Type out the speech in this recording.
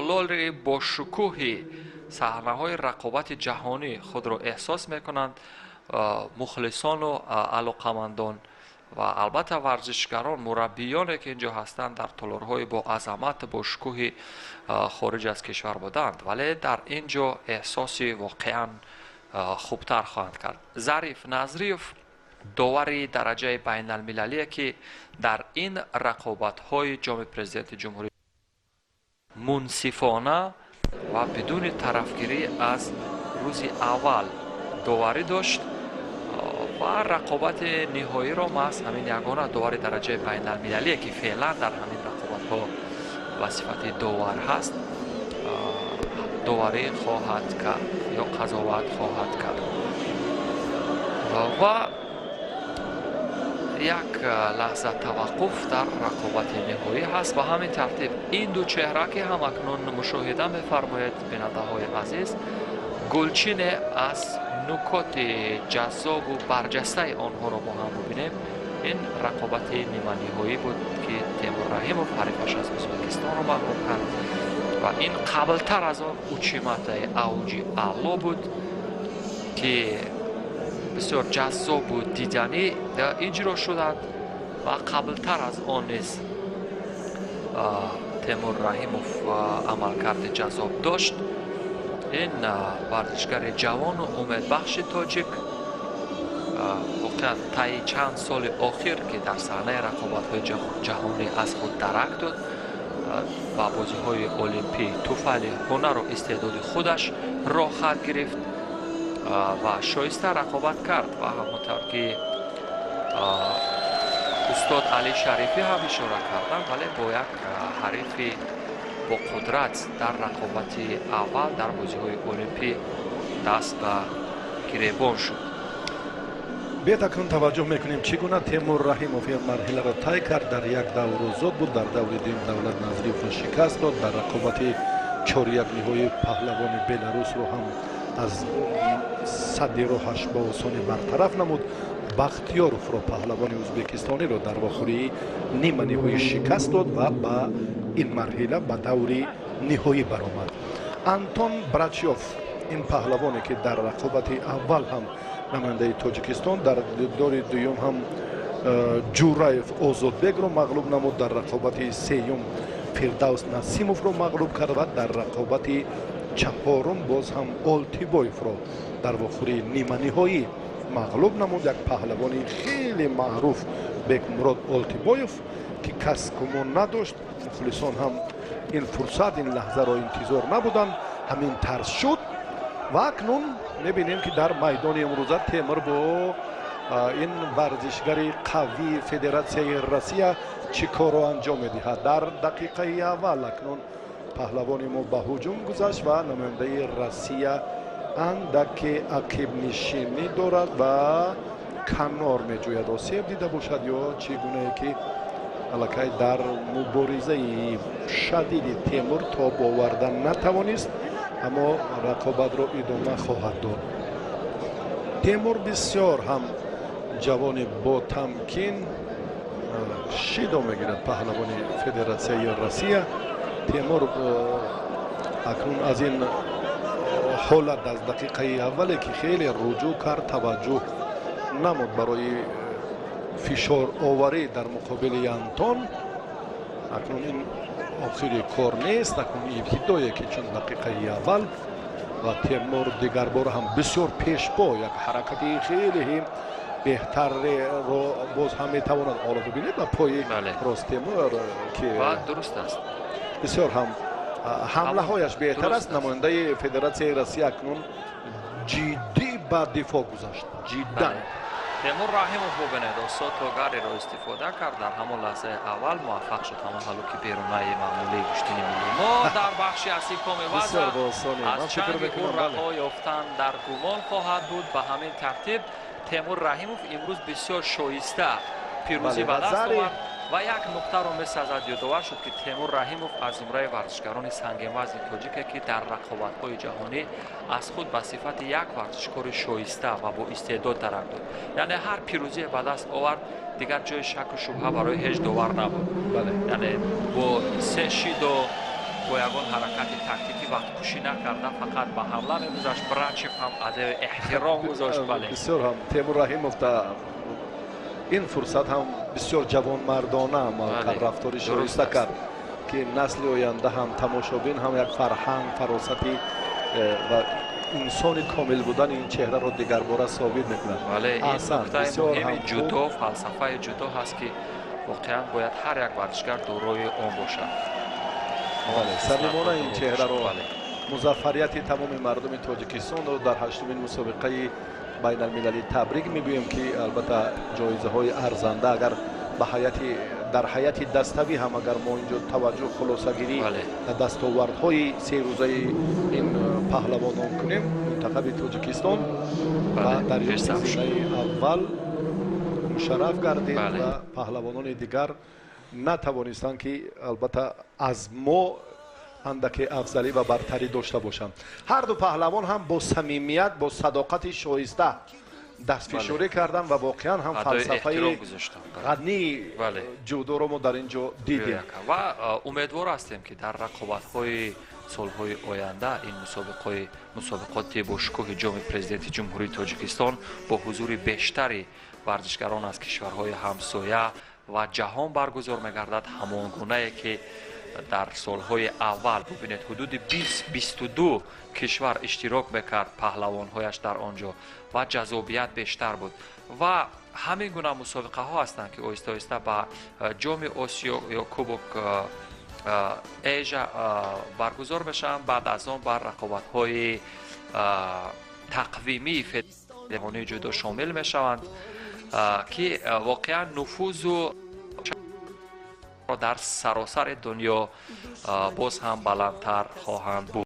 Толори бошукӯҳи саҳнаҳои рақобати ҷаҳонӣ худро эҳсос мекунанд мухлисону алоқамандон ва албатта варзишгарон, мураббиёне, ки инҷо ҳастанд, дар толорҳои бо азамат, бо шукӯҳи хориҷ аз кишвар буданд, вале дар ин ҷо эҳсоси воқеан хубтар хоҳанд кард. Зариф Назриев, довари дараҷаи байналмилалие, ки дар ин рақобатҳои Ҷоми Президенти Ҷумҳурӣ мунсифона ва бидуни тарафгирӣ аз рӯзи аввал доварӣ дошт ва рақобати ниҳоиро маҳз ҳамин ягона довари дараҷаи байналмилалие, ки феълан дар ҳамин рақобатҳо ба сифати довар ҳаст, доварӣ хоҳад кард ё қазоват хоҳад кард. Ва як лаҳза таваққуф дар рақобати ниҳоӣ ҳаст. Ба ҳамин тартиб, ин ду чеҳра, ки ҳамакнун мушоҳида мефармоед, бинандаҳои азиз, гулчине аз нукоти ҷаззобу барҷастаи онҳоро мо ҳам бубинем. Ин рақобати ниманиҳоӣ буд, ки Темур Раҳимов ҳарифаш аз Ӯзбекистонро мағлуб кард ва ин қаблтар аз он учиматаи авҷи аъло буд, ки бисёр ҷаззобу диданӣ иҷро шуданд. Ва қаблтар аз он низ Темур Раҳимов амалкарди ҷаззоб дошт. Ин варзишгари ҷавону умедбахши тоҷик воқеан таи чанд соли охир, ки дар саҳнаи рақобатҳои ҷаҳонӣ аз худ дарак дод, ба бозиҳои олимпӣ туфайли ҳунару истеъдоди худаш роҳхат гирифт ва шоиста рақобат кард. Ва ҳамон тавр ки устод Али Шарифӣ ҳам ишора карданд, вале бо як ҳарифи бо қудрат дар рақобати аввал дар бозиҳои олимпӣ даст ба гиребон шуд. Биёед, акнун таваҷҷӯҳ мекунем, чӣ гуна Темур Раҳимов ин марҳиларо тай кард. Дар як давр озод буд, дар даври дуюм Давлат Назриевро шикаст дод, дар рақобати чоряк ниҳоӣ паҳлавони Беларусро ҳам аз садди роҳаш ба осонӣ бартараф намуд. Бахтиёровро, паҳлавони ӯзбекистониро, дар вохӯрии ниманиҳоӣ шикаст дод ва ба ин марҳила, ба даври ниҳоӣ баромад. Антон Брачёв, ин паҳлавоне, ки дар рақобати аввал ҳам намояндаи Тоҷикистон, дар дори дуюм ҳам Ҷураев Озодбекро мағлуб намуд, дар рақобати сеюм Фирдавс Насимовро мағлуб кард ва дар рақобати чаҳорум боз ҳам Олтибоевро дар вохӯрии ниманиҳоӣ мағлуб намуд. Як паҳлавони хеле маъруф, Бекмурод Олтибоев, ки кас гумон надошт, мухлисон ҳам ин фурсат, ин лаҳзаро интизор набуданд, ҳамин тарз шуд. Ва акнун мебинем, ки дар майдони имрӯза Темур бо ин варзишгари қавии Федератсияи Россия чӣ корро анҷом медиҳад. Дар дақиқаи аввал акнун паҳлавони мо ба ҳуҷум гузашт ва намояндаи Россия андаке ақибнишинӣ дорад ва канор меҷӯяд. Осеб дида бошад ё чӣ гунае, ки аллакай дар муборизаи шадиди Темур тоб оварда натавонист, аммо рақобатро идома хоҳад дод. Темур бисёр ҳам ҷавони ботамкин, шидо мегирад паҳлавони Федератсияи Россия. Темур акнун аз ин ҳолат, аз дақиқаи аввале, ки хеле руҷӯъ кард, таваҷҷӯҳ намуд барои фишороварӣ дар муқобили Антон. Акнун ин охири кор нест, акнун ибтидое, ки чун дақиқаи аввал ва Темур дигарбора ҳам бисёр пешпо, як ҳаракати хеле беҳтарро боз ҳам метавонад. Ҳоло бибинед, ба пои рост Темур, ки дуруст аст, бисёр ҳам ҳамлаҳояш беҳтар аст. Намояндаи Федератсияи Россия акнун ҷиддӣ ба дифоъ гузашт, ҷиддан. Темур Раҳимов, бубинед, осо тогариро истифода кард. Дар ҳамон лаҳзаи аввал муваффақ шуд. Ҳамон ҳалуки берунаи маъмулии гӯштини миллӣ мо дар бахши аслӣ коми вазн аз чанги ӯ раҳо ёфтан дар гумон хоҳад буд. Ба ҳамин тартиб, Темур Раҳимов имрӯз бисёр шоиста пирӯзӣ ба даст овард ва як нуқтаро месазад. Ёдовар шуд, ки Темур Раҳимов аз зумраи варзишгарони сангинвазни тоҷике, ки дар рақобатҳои ҷаҳонӣ аз худ ба сифати як варзишкори шоиста ва бо истеъдод дарак дод. Яъне ҳар пирӯзие ба даст овард, дигар ҷои шаку шубҳа барои ҳеҷ довар набуд. Яъне бо се шидо Бо ягон ҳаракати тактикӣ вақткушӣ накарда, фақат ба ҳамла мегузашт. Брачев ҳам адои эҳтиром гузошт, бале. Бисёр ҳам Темур Раҳимов да ин фурсат ҳам бисёр ҷавонмардона амал кард, рафтори шоиста кард, ки насли оянда ҳам, тамошобин ҳам як фарҳанг, фаросати ва инсони комил будани ин чеҳраро дигарбора собит мекунад. Бале, ин нуктаи муҳими ҷудо, фалсафаи ҷудо ҳаст, ки воқеан бояд ҳар як варзишгар дорои он бошад. Самимона ин чеҳраро, музаффарияти тамоми мардуми Тоҷикистонро дар ҳаштумин мусобиқаи байналмилалӣ табрик мегӯем, ки албатта ҷоизаҳои арзанда, агар ба ҳайати дар ҳайати даставӣ ҳам, агар мо инҷо таваҷҷӯҳ, хулосагирӣ дастовардҳои серӯзаи ин паҳлавонон кунем, мунтахаби Тоҷикистон ба дарёфти зинаи аввал мушарраф гардид ва паҳлавонони дигар натавонистанд, ки албатта аз мо андаке афзалӣ ва бартарӣ дошта бошанд. Ҳарду паҳлавон ҳам бо самимият, бо садоқати шоиста дастфишорӣ карданд ва воқеан ҳам фалсафаи ғании ҷудоро мо дар ин ҷо дидем. Ва умедвор ҳастем, ки дар рақобатҳои солҳои оянда ин мусобиқоти бошукӯҳи Ҷоми Президенти Ҷумҳурии Тоҷикистон бо ҳузури бештари варзишгарон аз кишварҳои ҳамсоя ва ҷаҳон баргузор мегардад, ҳамон гунае ки дар солҳои аввал, бубинед, ҳудуди 20-22 кишвар иштирок мекард паҳлавонҳояш дар он ҷо ва ҷаззобият бештар буд. Ва ҳамин гуна мусобиқаҳо ҳастанд, ки оҳиста оҳиста ба Ҷоми Осиё ё Кубок Эжа баргузор мешаванд, баъд аз он бар рақобатҳои тақвимии федератсияи ҷудо шомил мешаванд, ки воқеан нуфузу дар саросари дунё боз ҳам баландтар хоҳанд буд.